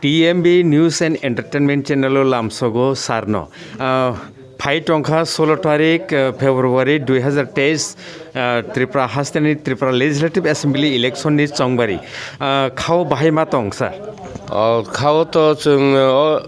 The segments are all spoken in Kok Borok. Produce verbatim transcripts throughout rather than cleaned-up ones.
T M B News and Entertainment Channel o lamsogo sarno. Ah, phai tongkha solo tarik, ah, February dui hazar teis, ah, Tripura hasteni Tripura Legislative Assembly election ni chongbari. Ah, khao bahai ma tong, sir? O, khao to chwng, o,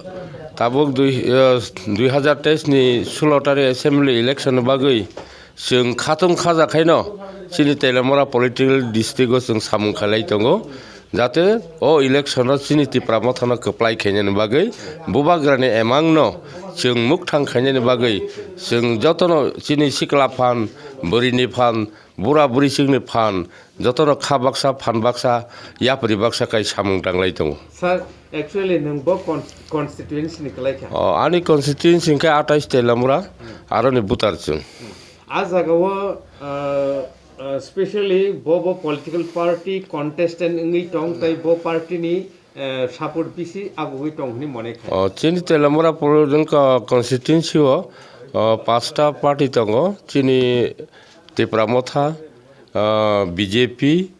tabuk dui, o, dui hazar teis ni solo tarik Assembly election ni bagwi chwng khatung khaja khaino chini Teliamura political district o chwng samung khailai tongo, jate o election o chini Tipra Mothano kwplai khainani bagwi, bubagrani emangno chwng mukthang khainani bagwi, chwng jotono chini sikla phan, bwrwini phan, bura bwrwisingni phan, jotono kha baksa, phan baksa, yapri baksa kai samung tanglai tongo. Sir, actually nwng bo con-, constituency ni kwlai kha? O, ani constituency hwnkhe atais Teliamura, aroni voter chwng. A jaga o, ah, ah, specially bo, bo political party contestant wngwi tong, tei bo party ni, eh, support bisi agugwi tong hwnwi mone kha. O, chini Teliamura pro-, wngkha constituency o, o, pasta party tongo, chini Tipra Motha, ah, B J P,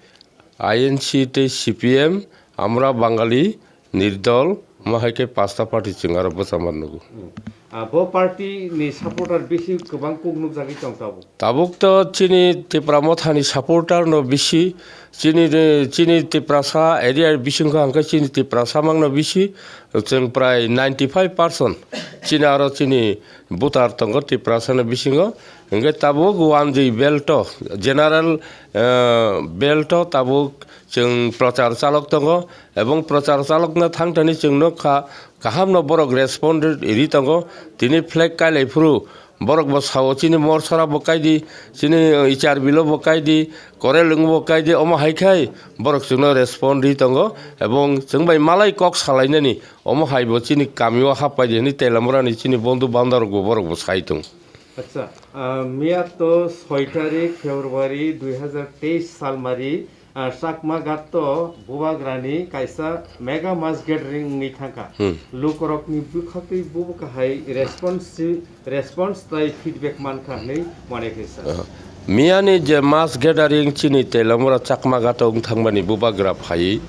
I N C tei C P M, Amra Bangali, Nirdol, omo hai khe pasta party chwng aro bwchamar nugo. Hmm. Ah, bo party ni supporter bisi kwbang kuk nukjagwi tong tabuk. Tabuk to chini Tipra Mothani supporter no bisi, chini, chini Tiprasa area bisingo hwnkhe chini Tiprasa mangno bisi, chwng prai ninety five percent chini aro chini voter tongo Tiprasa ni bisingo. Hwnkhe tabuk wanjwi belt o, general, eh, belt o tabuk chwng prochar chalok tongo, ebong prochar chalokna thangthani chwng nukha, kahamno borok respond ri tongo. Tini flag kailai phuru borok bo sao, "Chini Morsara bo kaidi, chini, eh, Icharbil o bo kaidi, Korel wng bo kaidi," omo hai khai borok chwngno respond ri tongo, ebong chwng bai malai kok salainani omo hai bo chini kami o happai di hwnwi Teliamura ni chini bondhu bandha rok bo borok bo sai tongo. Acha, ah, miya to soi tarik February dui hazar teis salmari, ah, Chakma Ghat to bubagrani kaisa mega mass gathering wngwi thangkha. Hmm. Lukorokni bwkhaktwi bubo kahai response, response tai feedback mankha hwnwi mone khe sir. Aha. Miyani je mass gathering chini Teliamura Chakma Ghat o wng thangmani bubagra phaiwi,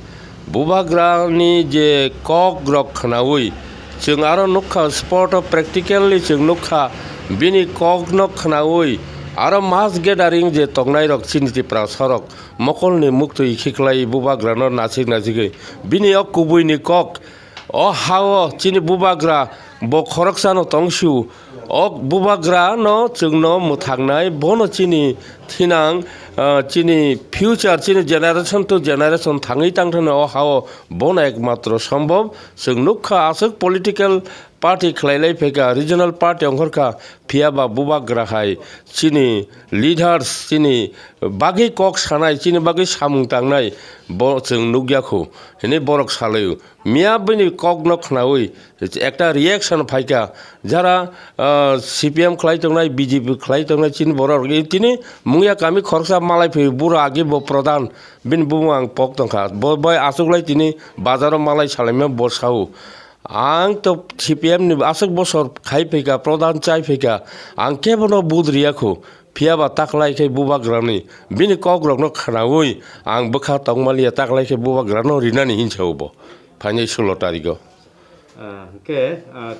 bubagrani je kok rok khnaui chwng aro nukha, spot o practically chwng nukha, bini kok no khnaui aro mass gathering je tongnai rok chini Tiprasa rok mokolni muktwi khiklai bubagrano nasik nasikwi bini o kubuini kok, o ha-o chini bubagra bo khoroksano tongsu. O bubagra no chwngno mwthangnai, bono chini thinang, ah, chini future, chini generation to generation thangwi tangthano o ha-o, bono ekmatro sombhob. Chwng nukha aswk political party khlailai phaikha, regional party ongkhorkha, phiyaba bubagra hai chini leaders, chini bagwi kok sanai, chini bagwi samung tangnai, bo chwng nukya khu, hwnwi borok salaio. Miya bini kokno khnaui ekta reaction phaikha, jara, ah, C P M khlai tongnai, B J P khlai tongnai chini borok rok, tini mungya kami khoroksa malai phai bura agi bo pradhan, bini bumung ang pok tongkha, bo bai achuklai tini bazaro malai salaima bo sao. Ang to C P M ni aswk bosor khai phaikha, pradhan chai phaikha, ang kebono vote riya khu. Phiyaba taklai khe bubagrani bini kokrokno khnaui ang bwkha tongmaliya, taklai khe bubagrano rinani hinsa o bo phainai solo tarigo. Ah, hwnkhe, ah,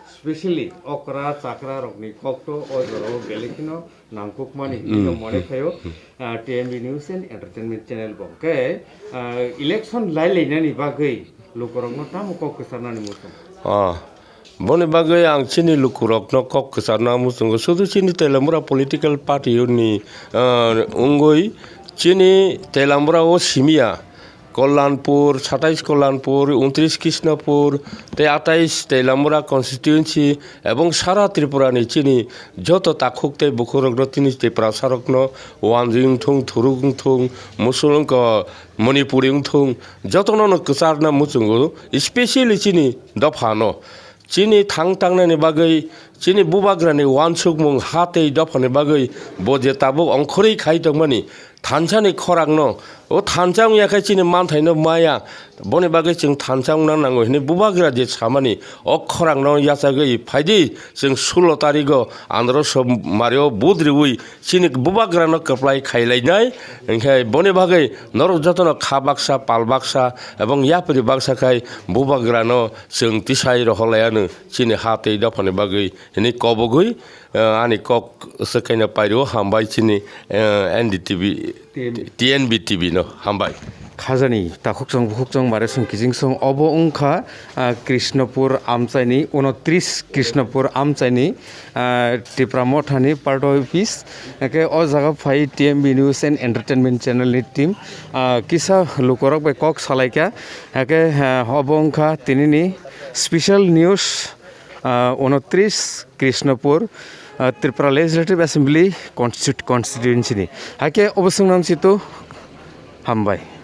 specially okra chakra rokni kokto o jorao belai kheno nangkukmani hwnwi mone khaio, ah, T M B News and Entertainment Channel bo. Hwnkhe, ah, election lai lainani bagwi lukurokno tamo kok kwcharnani muchung? Ah, boni bagwi ang chini lukurokno kok kwcharna muchungo, sudu chini Teliamura political party ni, ah, wngwi chini Teliamura o simiya Kollanpur, satais Kollanpur, untris Krishnapur, tei atais Teliamura constituency, ebong sara Tripura ni chini joto takhuk tei bukhurokno, tini Tiprasa rokno, Wanjwi wngthung, Thuruk wngthung, Musul wngkha, Manipuri wngthung, jotono no kwcharna muchungo, specially chini dophano. Chini thang tangnani bagwi Chini bubagrani uansukmung ha tei dophani bagwi bo je tabuk ongkhorwi khai tongmani thansani khorangno, o thansa wngya khe chini manthaino maya, boni bagwi chwng thansa wngna nango hwnwi bubagra je samani, o khorangno yachagwi phaidi chwng sulo tarigo andro sommario budriwi chini bubagrano kwplai khailainai. Hinkhe boni bagwi norok jotono kha baksa, pal baksa ebong yapri baksa khai bubagrano chwng tisai rohorlaiano chini ha tei dophani bagwi hwnwi kobogwi, eh, ani kok swkaino pairio hambai chini, eh, N D T V, T N B. T N B T V no hambai. Khajani takhukchang bukhukchang bare song kijing song obo wngkha, ah, Krishnapur amchaini, unotris Krishnapur amchaini, ah, Tipra Mothani party office. Hake o jaga phai T M B News and Entertainment channel ni team, ah, kisa lukorok bai kok salaikha. Hake, ah, obo wngkha tinini special news, ah, unotris Krishnapur, ah, Tripura Legislative Assembly constitu-, constituency ni. Hake obo swngnang situ hambai.